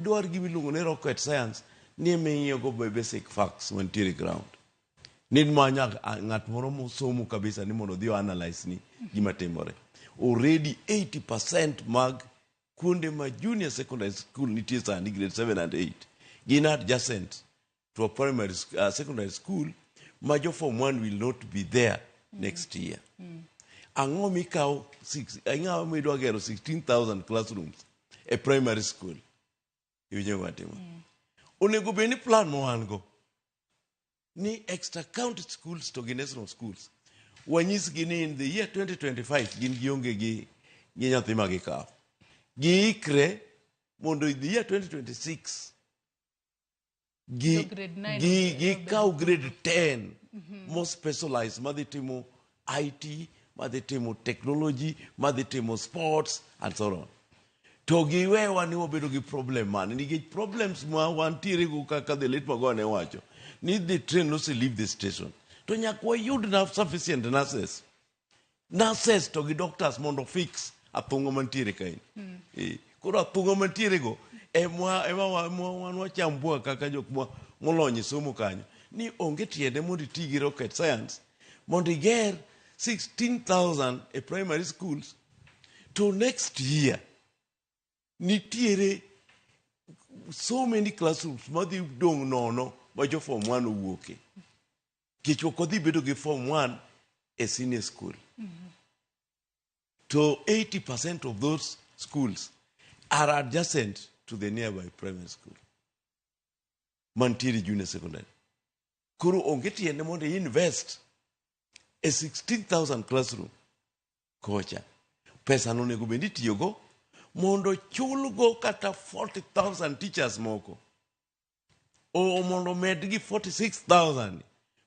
Dwar gima iluongo ni rocket science ni ema ing'iyogo basic facts mantiere e ground. Ni manyo ng'at moro mosomo kabisa ni mondo odhi o analyze ni gima timore. Already 80% mag kuonde ma junior secondary school nitie sani, grade 7 and 8, gin adjacent to a primary secondary school ma jo form 1 will not be there next year. Ang'o mikawo ang'o midwa gero 16,000 classrooms e primary school? Iwinjo gima timo? Onego bed ni plan ma wan go ni extra county schools to gi national schools, wanyisgi ni in the year 2025 gin gionge gi nyathi ma gikawo, giikre mondo in the year 2026 gi, Jo grade 9 gikaw grade 10 mo specialized madhi timo IT, madhi timo technology, madhi timo sports and so on. To giwewa ni wabedo gi problem mane? Nikech problems ma wantiere go, kaka the late Magoha ne wacho ni the train ose leave the station, to nyaka wayud na sufficient nurses to gi doctors mondo fix athung'a mantiere kaeni. Koro athung'a mantiere go ema wan wachambua kaka jok molony e somo kanyo ni onge tiende mondo iti gi rocket science mondo iger 16,000 e primary schools to next year nitiere so many classrooms madhi dong' nono ma jo form 1 owuoke, nikech ok odhi bedo gi form 1 e senior school, to 80% of those schools are adjacent to the nearby primary school mantiere junior secondary. Koro onge tiende mondo i invest e 16,000 classroom kocha. Pesa no onego bed itiyogo mondo chulgo kata 40,000 teachers moko, o mondo med gi 46,000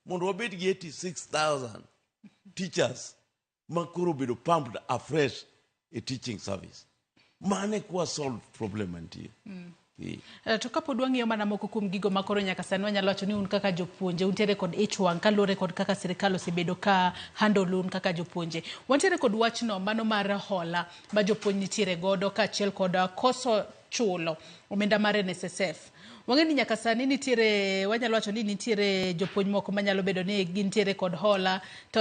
mondo wabed gi 86,000 teachers ma koro obedo pumped afresh e teaching service. Mane kwa solve problem mantie. To kapod wang'iyo mana moko kuom gigo ma koro nyaka sani wanyalo wacho ni un kaka jopuonje untiere kod ich wang' kaluwore kod kaka sirikal osebedo ka handle un kaka jopuonje. Wantiere kod wachno mano mar hola ma jopuonj nitiere godo, kaachiel kod koso chulo omenda mar NSSF. Wang'e ni nyaka sani nitiere, wanyalo wacho ni nitiere jopuonj moko manyalo bedo ni gintiere kod hola to